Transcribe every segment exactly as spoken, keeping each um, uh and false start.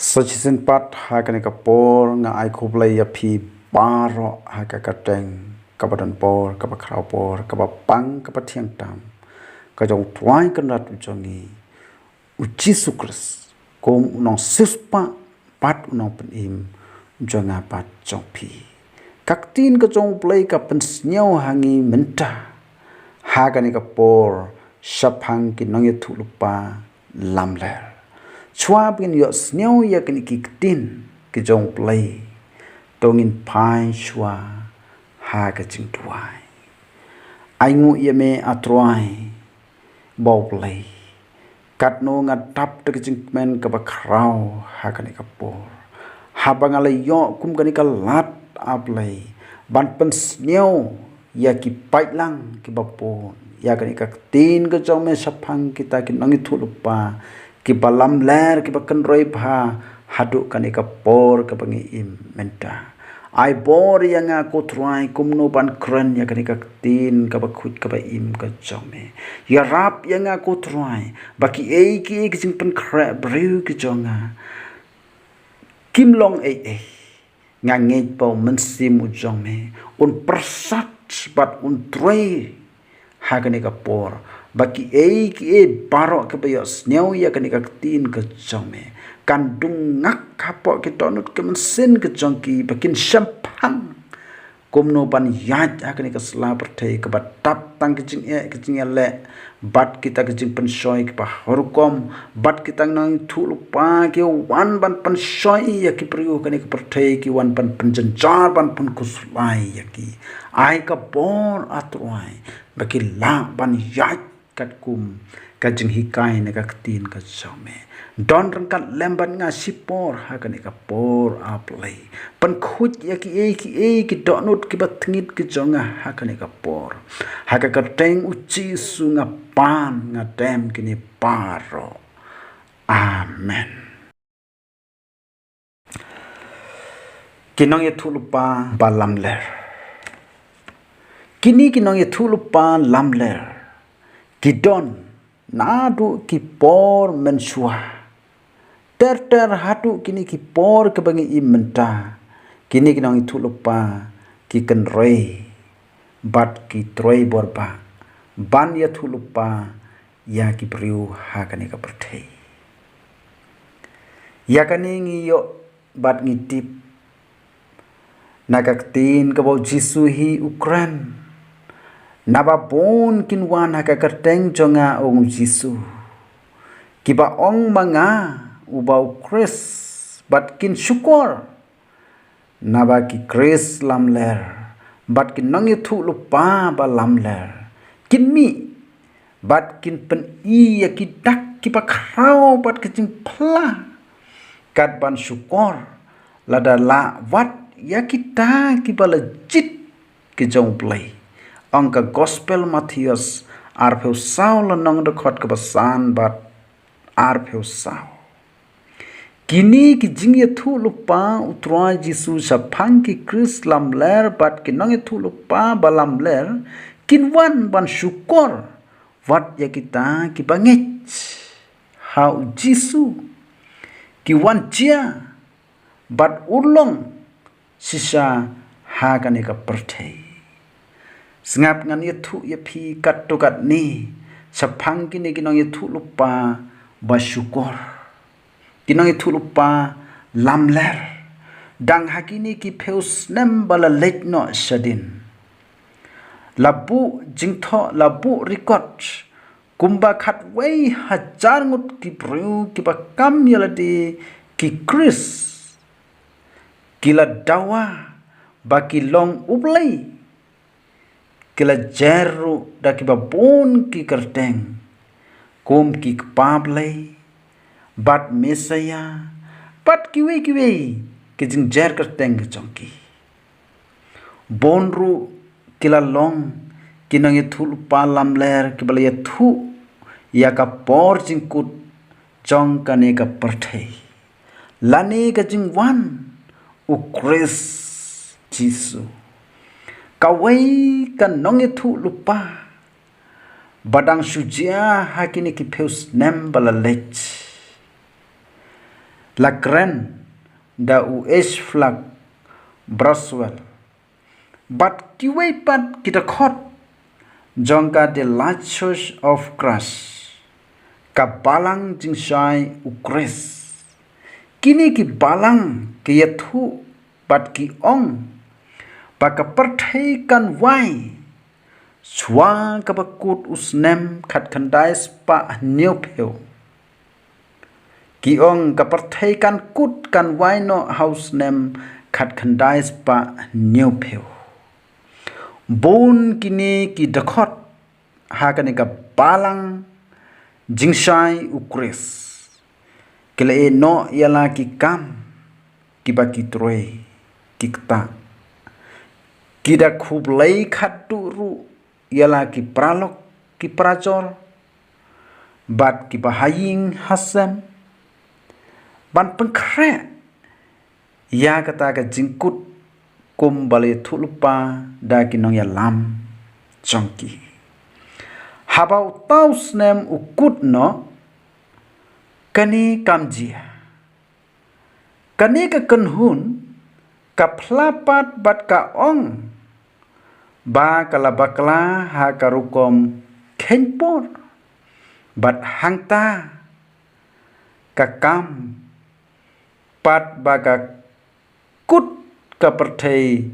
Sa shisien pat ha kane ka por nga ai khublei ïa phi baroh ha ka kyrteng kaba don bor, kaba khraw bor, kaba pang, kaba thiang tam ka jong u Trai Kynrad u jong ngi, u Jisu Khrist, kum u nongsiewspah bad u nongpynim jong nga bad jong phi. Ka ktien ka jong u Blei ka pynsngew ha ngi mynta ha kane ka por shaphang ki nongïathuhlypa lamler. Shuwa ba ngin ïohsngew ïa kine ki ktien ki jong u Blei, to ngin phai shuwa ha ka jingduwai. Ai nguh ïa me, A Trai, ba u Blei, katno nga dap da ka jingkmen kaba khraw ha kane ka por, haba nga la ïoh kum kane ka lad, A Blei, ban pynsngew ïa ki paidlang kiba bun ïa kane ka ktien ka jong me shaphang kita ki nongïathuhlypa kiba lamler, kiba kynroi bha haduh kane ka por kaba ngi im mynta. Ai bor ïa nga, ko Trai, kumno ban kren ïa kane ka ktien kaba khuid kaba im ka jong me. Ïarap ïa nga, ko Trai, ba kiei kiei ki jingpynkhreh briew ki jong nga kim long ei ei. Nga ngeit ba u Mynsiem u jong me un pyrsad bad un trei ha kane ka por, ba kiei kiei baroh kiba ïohsngew ïa kane ka ktien ka jong me kan dung ngak hapoh ki dohnud ki mynsiem ka jong ki, ba kin shemphang kumno ban ïaid ha kane ka sla pyrthei kaba dap tang ki jingeh, ki jingeh leh, bad kita ki jingpynshoi kiba ha rukom, bad kita ki nongïathuhlypa ki wan ban pynshoi ïa ki briew kane ka pyrthei, ki wan ban pynjynjar, ban pynkhuslai ïa ki. Ai ka bor, A Trai, ba ki lah ban ïaid katkum ka jinghikai na ka ktien ka jong me. Don ryngkat lem bad nga shipor ha kane ka por, A Blei. Pynkhuid ïa kiei kiei ki dohnud kiba tngit ki jong nga ha kane ka por. Ha ka kyrteng u Jisu nga pan, nga dem kine baroh. Amen. Ki nongïathuhlypa ba lamler. Kine ki nongïathuhlypa lamler ki don naduh ki por mynshuwa ter ter haduh kine ki por kiba ngi im mynta. Kine ki nongïathuhlypa ki kynrei bad ki trei bor bha ban ïathuhlypa ïa ki briew ha kane ka pyrthei. Ïa kane ngi ïoh bad ngi tip na ka ktien kaba u Jisu hi u kren, naba bun kin wan ha ka kyrteng jong nga, ong u Jisu, kiba ong ma nga, uba u Khrist, bad kin shukor. Naba ki Khrist lamler bad ki nongïathuhlypa ba lamler kin mih bad kin pyni ïa ki dak kiba khraw bad ki jingphla, kat ban shukor, lada lah wat ïa kita kiba la jied ki jong u Blei. Ong ka Gospel Mathaios arphew saw lynnong, dkhot kaba san bad arphew saw. Kine ki jingïathuhlypa u Trai Jisu shaphang ki Khrist lamler bad ki nongïathuhlypa ba lamler kin wan ban shukor wat ïa kita kiba ngeit ha u Jisu, ki wan jia bad urlong shisha ha kane ka pyrthei. Sngap, ngan ïathuh ïa phi katto katne shaphang kine ki nongïathuhlypa ba shukor, ki nongïathuhlypa lamler. Dang ha kine ki phew snem ba la leit noh shadien, la buh jingthoh, la buh record kumba khatwei hajar ngut ki briew kiba kam ïa lade ki Khrist, ki la dawa ba ki long u Blei. Ki la jer ruh da kiba bun ki kyrteng, kum ki Kpa Blei, bad Messaïah, bad kiwei kiwei ki jingjer kyrteng ki jong ki. Bun ruh ki la long ki nongïathuhlypa lamler kiba la ïathuh ïa ka por jingkut jong kane ka pyrthei lane ka jingwan u Khrist Jisu. Kawei ka nongïathuhlypa ba dang shu jia ha kine ki phew snem ba la leit, la kren da u H Flag Braswell bad kiwei pat ki dkhot jong ka The Large Church of Christ, ka Balang Jingshai u Khrist. Kine ki balang ki ïathuh bad ki ong ba ka pyrthei kan wai shuwa kaba kut u snem khatkhyndai spah hynñiewphew. Ki ong ka pyrthei kan kut kan wai noh ha u snem khatkhyndai spah hynñiewphew. Bun kine ki dkhot ha kane ka Balang Jingshai u Khrist ki la ïehnoh ïa la ki kam kiba ki trei ki ktah. Ki da khublei khatduh ruh ïa la ki paralok ki parajor bad kiba ha ïing ha sem ban pynkhreh ïa kata ka jingkut kumba la ïathuh lypa da ki nongïalam jong ki. Haba uta u snem u kut noh, kane kam jia. Kane ka kynhun ka phla pat bad ka ong ba ka la bakla ha ka rukom kheiñ por bad hangta ka kam pat ba ka kut ka pyrthei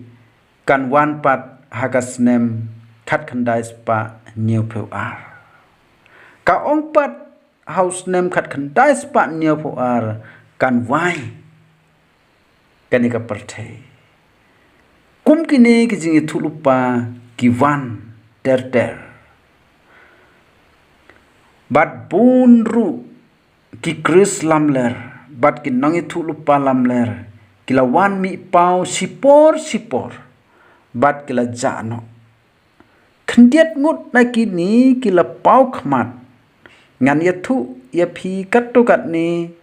kan wan pat ha ka snem khatkhyndai spah hynñiewphew ar. Ka ong pat ha u snem khatkhyndai spah hynñiewphew ar kan wai kane ka pyrthei. Kum kine ki jingïathuh lypa ki wan ter ter. Bad bun ruh ki Khrist lamler bad ki nongïathuh lypa lamler ki la wan mih paw shipor shipor bad ki la jah noh. Khyndiat ngut na kine ki la paw khmat. Ngan ïathuh ïa phi katto katne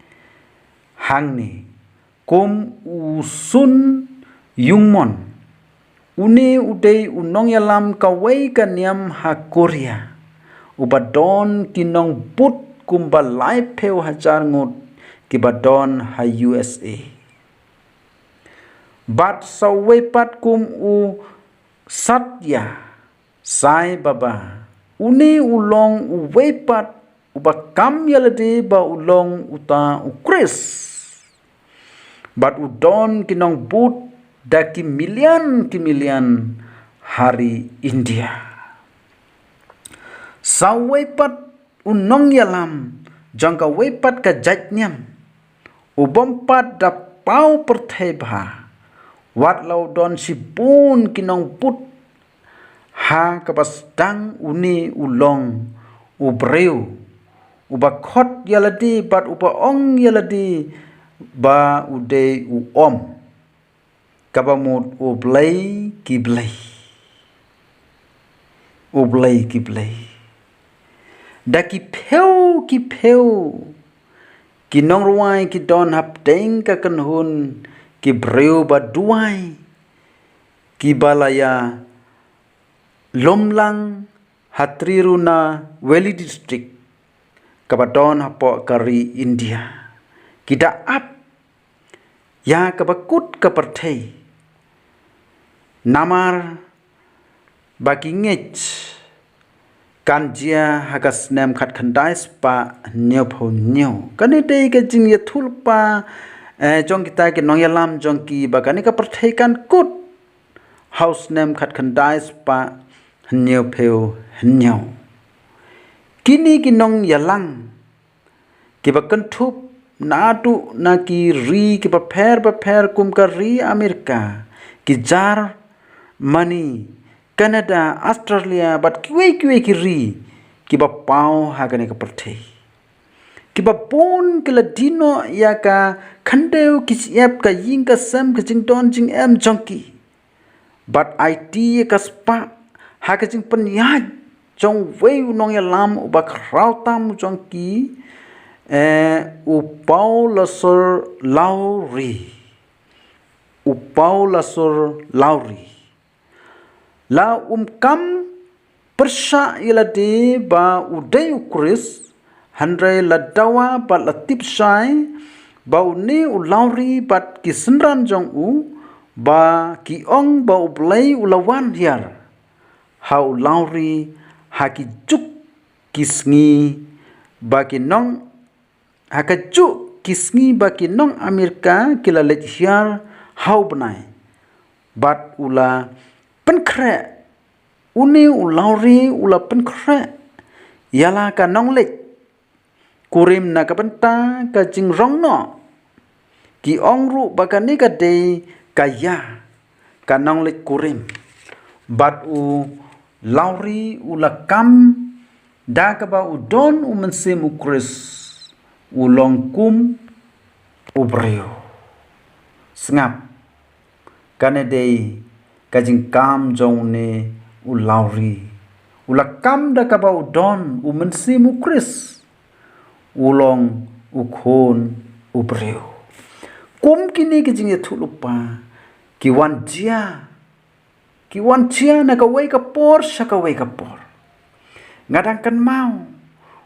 hangne. Kum u Sun Myung Moon, une u dei u nongïalam kawei ka niam ha Korea uba don ki nongbud kumba laiphew hajar ngut kiba don ha U S A. Bad sa uwei pat kum u Satya Sai Baba, une u long uwei pat uba kam ïa lade ba u long uta u Khrist. Bad u don ki nongbud da ki million ki million ha ri India. Sa uwei pat u nongïalam jong kawei pat ka jait niam u bym pat da paw pyrthei bha, wat la u don shibun ki nongbud ha kaba sdang, une u long u briew uba khot ïa lade bad uba ong ïa lade ba u dei u om. Kaba mut U Blei ki blei. U Blei ki blei. Da ki phew ki phew ki nongrwai ki don hapdeng ka kynhun, ki briew ba duwai kiba la ïa lum lang ha Tirunelveli District kaba don hapoh ka ri India. Ki da ap ïa kaba kut ka pyrthei. Namar ba ki ngeit kan jia ha ka snem khatkhyndai spah hynñiewphew hynñiew. Kane dei ka jingïathuh lypa, eh, jong kita ki nongïalam jong ki ba kane ka pyrthei kan kut ha u snem khatkhyndai spah hynñiewphew hynñiew. Kine ki nongïalam kiba kynthup naduh na ki ri kiba pher ba pher kum ka ri Amerika, ki Germany, Canada, Australia bad kiwei kiwei ki ri kiba paw ha kane ka pyrthei. Kiba bun ki la die noh ïa ka khyndew, ki shyiap, ka ïing ka sem, ka jingdon jingem jong ki. Bad aiti ïa ka spah ha ka jingpynïaid jong uwei u nongïalam uba khraw tam jong ki, eh, u Paul Lasur Lawrie. U Paul Lasur Lawrie. La um kam pyrshah ïa lade ba u dei u Khrist, hynrei la dawa bad la tip shai ba une u Lowry bad ki synran jong u, ba ki ong ba U Blei u la wan hiar ha u Lowry ha ki juk ki sngi, ba ki nong ha ka juk ki sngi ba ki nong Amerika ki la leit hiar ha u bnai. Bad u la pynkhreh, une u Lowry u la pynkhreh ïa la ka nongleit kurim na ka bynta ka jingrong noh. Ki ong ruh ba kane ka dei ka ïa ka nongleit kurim. Bad u Lowry u la kam da kaba u don u Mynsiem u Khrist, u long kum u briew. Sngap, kane dei ka jingkam jong une u Lowry. U la kam da kaba u don u Mynsiem u Khrist, u long u khun u briew. Kum kine ki jingïathuhlypa ki wan jia, ki wan jia na kawei ka por sha kawei ka por. Nga dang kynmaw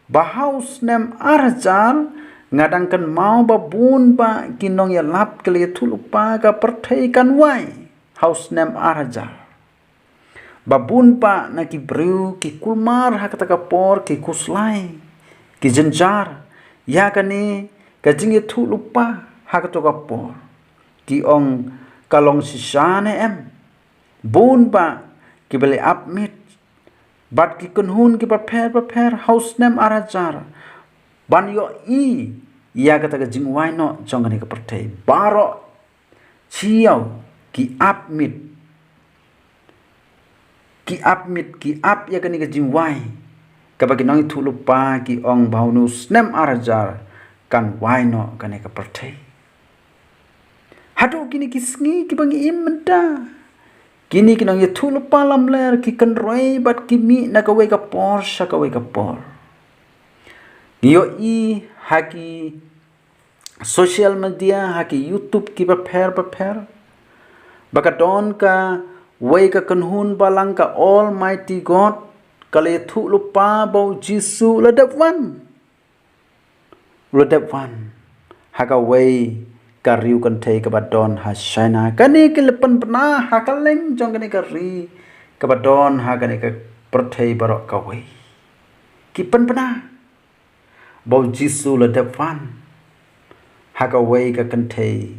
ba ha u snem ar hajar, nga dang kynmaw ba bun ba ki nongïalap ki la ïathuhlypa ka pyrthei kan wai ha u snem ar hajar. Ba bun ba na ki briew ki kulmar ha kata ka por, ki khuslai, ki jynjar ïa kane ka jingïathuhlypa ha kata ka por. Ki ong ka long shisha ne em. Bun ba ki ba leh ap miet bad ki kynhun ki bapher bapher ha u snem ar hajar ban ïohi ïa kata ka jingwai noh jong kane ka pyrthei. Baroh shiaw ki ap miet, ki ap miet, ki ap ïa kane ka jingwai, kaba ki nongïathuhlypa ki ong ba ha une u snem ar hajar kan wai noh kane ka pyrthei. Haduh kine ki sngi kiba ngi im mynta, kine ki nongïathuhlypa lamler ki kynroi bad ki mih na kawei ka por sha kawei ka por. Ngi ïohi ha ki social media, ha ki YouTube ki bapher bapher, ba ka don kawei ka kynhun balang, ka Almighty God, ka la ïathuhlypa ba U Jisu u la dep wan. U la dep wan ha kawei ka ri kynthei kaba don ha China. Kane ki la pynbna ha kylleng jong kane ka ri kaba don ha kane ka pyrthei baroh kawei. Ki pynbna ba U Jisu u la dep wan ha kawei ka kynthei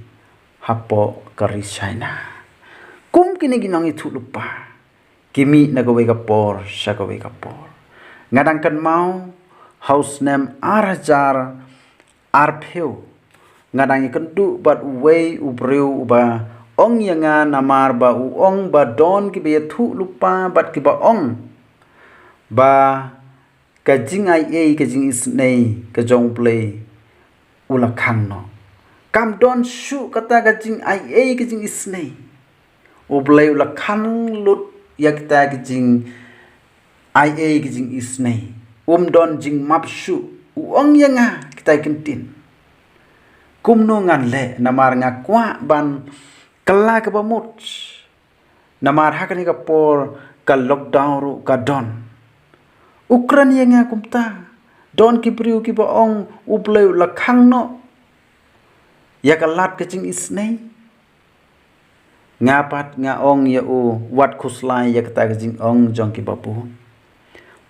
hapoh ka ri China. Kum kine ki nongïathuhlypa ki mih na kawei ka por sha kawei ka por. Nga dang kynmaw ha u snem ar hajar arphew, nga dang ïakynduh bad uwei u briew uba ong ïa nga, namar ba u ong ba don kiba ïathuhlypa bad kiba ong ba ka jingaiei ka jingisynei ka jong U Blei u la khang noh. Kam don shuh kata ka jingaiei ka jingisynei. U Blei u la khang lut ïa kita ki jingaiei ki jingisynei. Um don jingmap shuh, u ong ïa nga kita ki ktien. Kumno ngan leh, namar nga kwah ban kylla kaba mut. Namar ha kane ka por ka lockdown ruh ka don. U kren ïa nga kumta. Don ki briew kiba ong U Blei u la khang noh ïa ka lad ka jingisynei. Nga pat nga ong ïa u, wat khuslai ïa kata ka jingong jong kiba bun.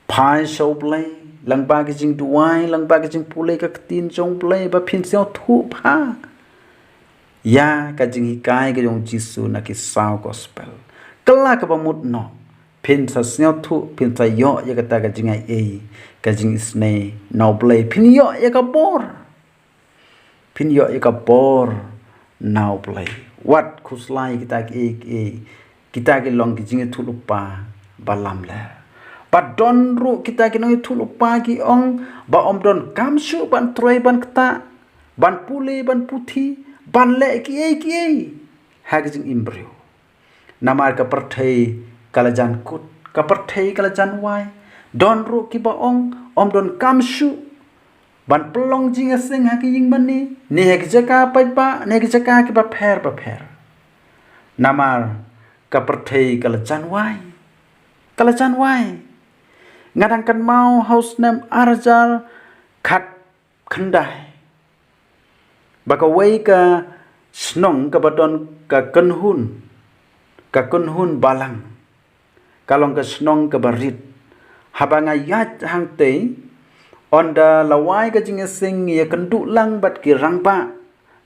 Phai sha U Blei lyngba ka jingduwai, lyngba ka jingpule ka ktien jong U Blei ba phin sngewthuh bha ïa ka jinghikai ka jong U Jisu na ki saw gospel. Kylla kaba mut noh, phin sa sngewthuh, phin sa ïoh ïa kata ka jingaiei ka jingisynei na U Blei, phin ïoh ïa ka bor. Phin ïoh ïa ka bor na U Blei. Wat khuslai kita kiei kiei, kita ki long ki jingïathuhlypa ba lamler. Ba don ruh kita ki nongïathuhlypa ki ong ba ym donkam shuh ban trei ban ktah, ban pule ban puthi, ban leh kiei kiei ha ka jingim briew. Namar ka pyrthei ka la jan kut, ka pyrthei ka la jan wai. Don ruh kiba ong ym donkam shuh ban pynlong jingïaseng ha ki ïingmane, ne ha ki jaka paidbah, ne ha ki jaka kiba pher bapher. Namar ka pyrthei ka la jan wai. Ka la jan wai. Nga dang kynmaw ha u snem ar hajar khat khyndai. Ba kawei ka shnong kaba don ka kynhun, ka kynhun balang, ka long ka shnong kaba rit. Haba nga ïaid hangtei, ynda la wai ka jingïaseng, ïakynduh lang bad ki rangbah,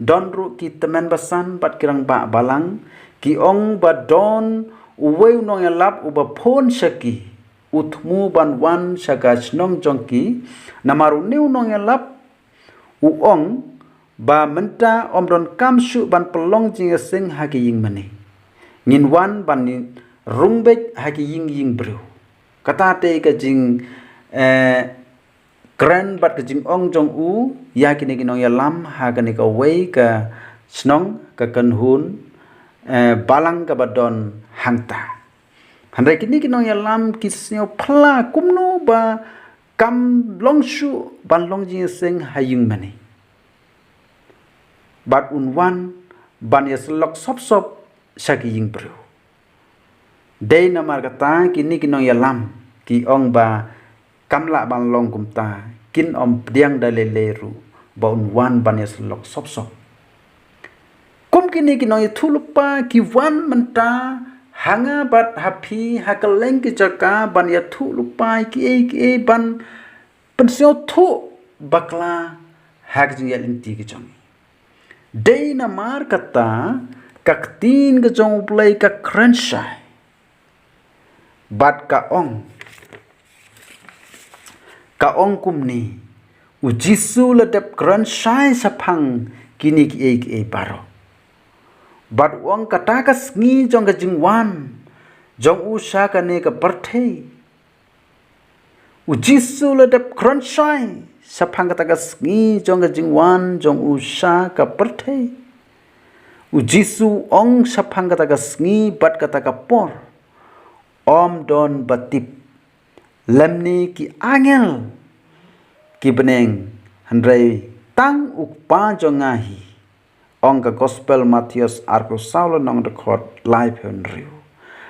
don ruh ki tymmen basan bad ki rangbah balang, ki ong ba don uwei u nongïalap uba phone sha ki, u thmu ban wan sha ka shnong jong ki, namar une u nongïalap u ong ba mynta ym donkam shuh ban pynlong jingïaseng ha ki ïing mane. Ngin wan ban rung beit ha ki ïing ïing briew. Kata te ka jing, eh, kren bad ka jingong jong u ïa kine ki nongïalam ha kane kawei ka shnong, ka kynhun, eh, balang kaba don hangta. Hynrei kine ki nongïalam ki sngew phylla kumno ba kam long shuh ban long jingïaseng ha ïing mane. Bad un wan ban ïasyllok sop sop sha ki ïing briew. Dei namar kata kine ki nongïalam ki ong ba kam lah ban long kumta, kin ym pdiang da lei lei ruh ba un wan ban ïasyllok sop sop. Kum kine ki nongïathuhlypa ki wan mynta ha nga bad ha phi ha kylleng ki jaka ban ïathuhlypa ïa kiei kiei ban pynsngewthuh bakla ha ka jingïaid lynti ka jong ngi. Dei namar kata ka ktien ka jong U Blei ka kren shai bad ka ong, ka ong kumne: U Jisu la dep kren shai shaphang kine kiei kiei baroh. Bad u ong, kata ka sngi jong ka jingwan jong u sha kane ka pyrthei. U Jisu la dep kren shai shaphang kata ka sngi jong ka jingwan jong u sha ka pyrthei. U Jisu u ong shaphang kata ka sngi bad kata ka por, ym don ba tip, lymne ki angel ki bneng, hynrei tang U Kpa jong nga hi. Ong ka Gospel Mathaios arphew saw lynnong, dkhot laiphew hynriew.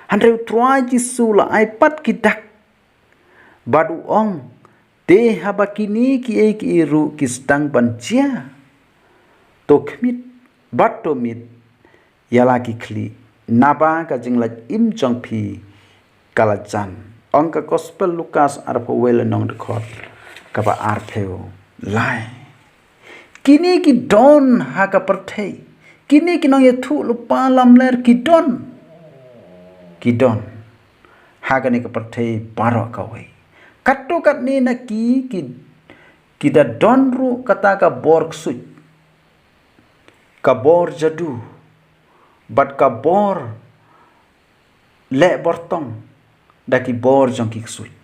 Hynrei U Trai Jisu la ai pat ki dak bad u ong, te haba kine kiei kiei ruh ki sdang ban jia, to khmied bad to miet ïa la ki khlieh, naba ka jinglait im jong phi ka la jan. Ong ka Gospel Lukas arphew wei lynnong, dkhot kaba arphew lai. Kine ki don ha ka pyrthei, kine ki nongïathuhlypa lamler ki don, ki don ha kane ka pyrthei baroh kawei. Katto katne na ki, ki, ki da don ruh kata ka bor ksuid, ka bor jadu, bad ka bor leh bor tong da ki bor jong ki ksuid.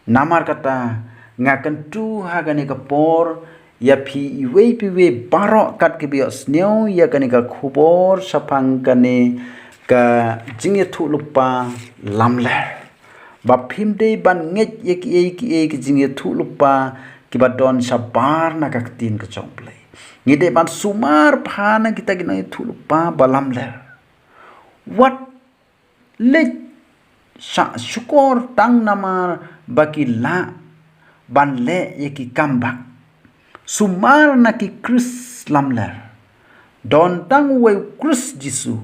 Namar kata, nga kyntu ha kane ka por ïa phi iwei pa iwei baroh kat kiba ïohsngew ïa kane ka khubor shaphang kane ka jingïathuhlypa lamler, ba phim dei ban ngeit ïa kiei kiei ki jingïathuhlypa kiba don shabar na ka ktien ka jong U Blei. Ngi dei ban sumar bha na kita ki nongïathuhlypa ba lamler. Wat leit shah shukor tang namar ba ki lah ban leh ïa ki kam bak. Sumar na ki Khrist lamler. Don tang uwei u Khrist Jisu.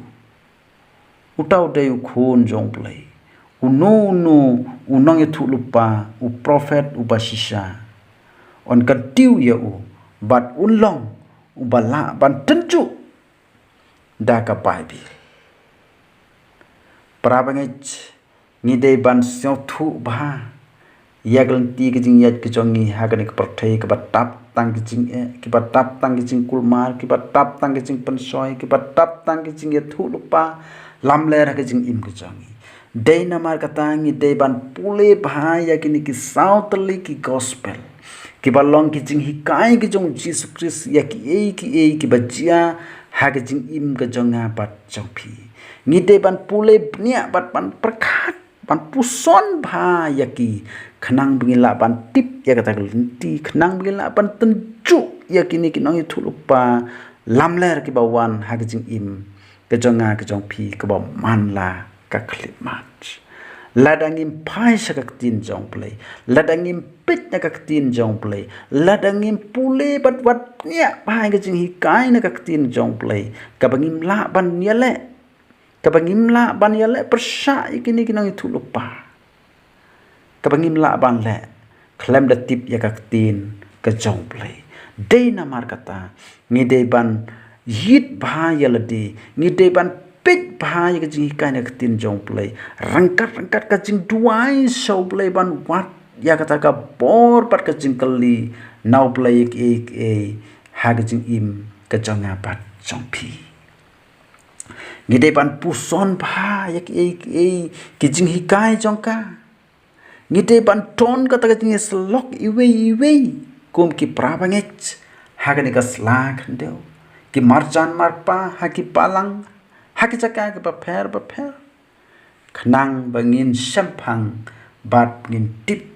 Uta u dei u Khun jong U Blei. Uno uno u nongïathuhlypa, u prophet, uba shisha, yn kyntiew ïa u bad un long uba lah ban tynjuh da ka Baibl. Para bangeit, ngi dei ban sngewthuh bha ïa ka lynti ka jingïaid ka jong ngi ha kane ka pyrthei kaba tap tang ka jingeh, kaba tap tang ka jingkulmar, kaba tap tang ka jingpynshoi, kaba tap tang ka jingïathuhlypa lamler ha ka jingim ka jong ngi. Dei namar kata ngi dei ban pule bha ïa kine ki saw tylli ki gospel, kiba long ki jinghikai ki jong U Jisu Khrist ïa kiei kiei kiba jia ha ka jingim ka jong nga bad jong phi. Ngi dei ban pule bniah bad ban pyrkhat, ban puson bha ïa ki, khnang ba ngin lah ban tip ïa kata ka lynti, khnang ba ngin lah ban tynjuh ïa kine ki nongïathuhlypa lamler kiba wan ha ka jingim ka jong nga ka jong phi kaba man la ka khyllipmat. Lada ngim phai sha ka ktien jong U Blei, lada ngim peit na ka ktien jong U Blei, lada ngim pule bad wat niah phai ka jinghikai na ka ktien jong U Blei, kaba ngim lah ban ïaleh, kaba ngim lah ban ïaleh pyrshah ïa kine ki nongïathuhlypa, kaba ngim lah ban leh khlem da tip ïa ka ktien ka jong U Blei. Dei namar kata ngi dei ban ïit bha ïa lade, ngi dei ban peit bha ïa ka jinghikai na ka ktien jong U Blei. Ryngkat ryngkat ka jingduwai sha U Blei ban wad ïa kata ka bor bad ka jingkylli na U Blei ïa kiei kiei ha ka jingim ka jong nga bad jong phi. Ngi dei ban puson bha ïa kiei kiei ki jinghikai jong ka. Ngi dei ban don kata ka jingïasyllok iwei iwei kum ki para bangeit ha kane ka sla khyndew, ki marjan marpa ha ki balang, ha ki jaka kiba pher bapher, khnang ba ngin shemphang bad ngin tip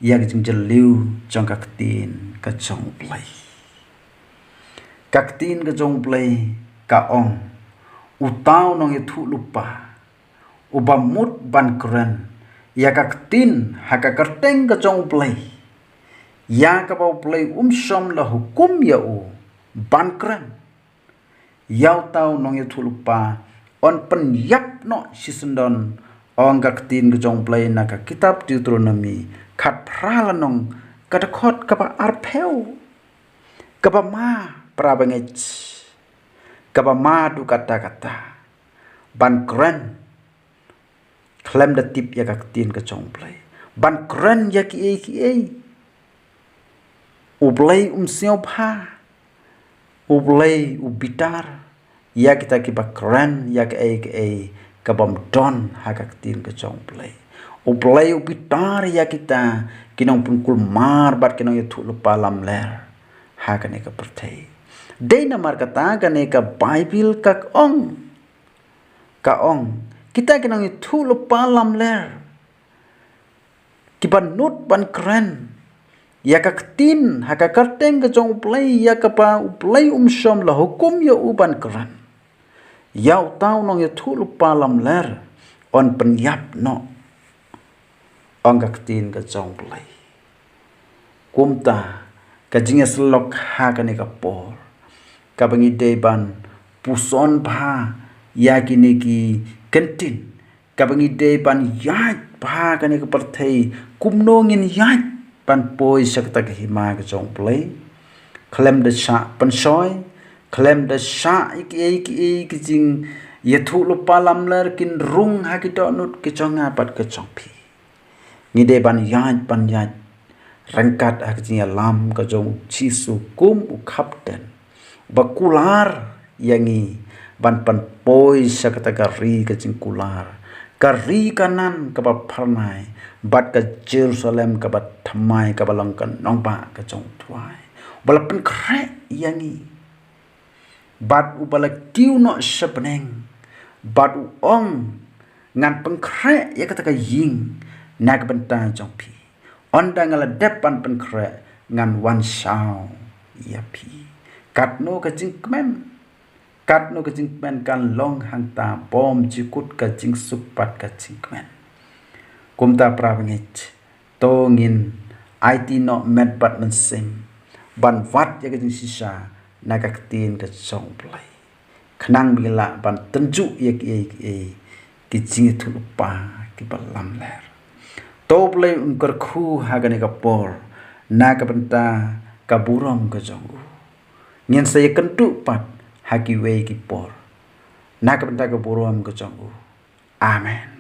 ïa ka jingjylliew jong ka ktien ka jong U Blei. Ka ktien ka jong U Blei ka ong, uta u nongïathuhlypa uba mut ban kren ïa ka ktien ha ka kyrteng ka jong U Blei, ïa kaba U Blei um shym la hukum ïa u ban kren, ïa uta u nongïathuhlypa yn pynïap noh shisyndon, ong ka ktien ka jong U Blei na ka kitab Deuteronomi khatphra lynnong, ka dkhot kaba arphew. Kaba ma, para bangeit, kaba ma duh katta katta ban kren khlem da tip ïa ka ktien ka jong U Blei, ban kren ïa kiei kiei. U Blei um sngewbha, U Blei u bitar ïa kita kiba kren ïa kaei kaei kabym don ha ka ktien ka jong U Blei. U Blei u bitar ïa kita ki nongpynkulmar bad ki nongïathuhlypa lamler ha kane ka pyrthei. Dei namar kata kane ka Baibl ka ong, ka ong, kita ki nongïathuhlypa lamler kiba nud ban kren ïa ka ktien ha ka kyrteng ka jong U Blei, ïa kaba U Blei um shym la hukum ïa u ban kren, ïa uta u nongïathuhlypa lamler yn pynïap noh, ong ka ktien ka jong U Blei. Kumta ka jingïasyllok ha kane ka por, kaba ngi dei ban puson bha ïa kine ki kyntien, kaba ngi dei ban ïaid bha kane ka pyrthei, kumno ngin ïaid ban poi sha kata ka hima ka jong U Blei khlem da shah pynshoi, khlem da shah ïa kiei kiei ki jingïathuhlypa lamler kin rung ha ki dohnud ka jong nga bad ka jong phi. Ngi dei ban ïaid, ban ïaid ryngkat ha ka jingïalam ka jong U Jisu kum u Khapten, uba kular ïa ngi ban pynpoi sha kata ka ri ka jingkular, ka ri Kanaan kaba phyrnai, bad ka Jerusalem kaba thymmai, kaba long ka nongbah ka jong U Trai, uba la pynkhreh ïa ngi, bad uba la kiew noh sha bneng, bad u ong, ngan pynkhreh ïa kata ka ïing na ka bynta jong phi. Ynda nga la dep ban pynkhreh, ngan wan shaw ïa phi. Katno ka jingkmen, katno ka jingkmen kan long hangta, bym jukut ka jingsuk bad ka jingkmen. Kumta para bangeit, to ngin aiti noh met bad mynsiem ban wad ïa ka jingshisha na ka ktien ka jong U Blei, khnang ba ngin lah ban tynjuh ïa kiei kiei ki jingïathuhlypa kiba lamler. To U Blei un kyrkhu ha kane ka por na ka bynta ka burom ka jong u. Ngin sa ïakynduh pat ha kiwei ki por na ka bynta ka burom ka jong u. Amen.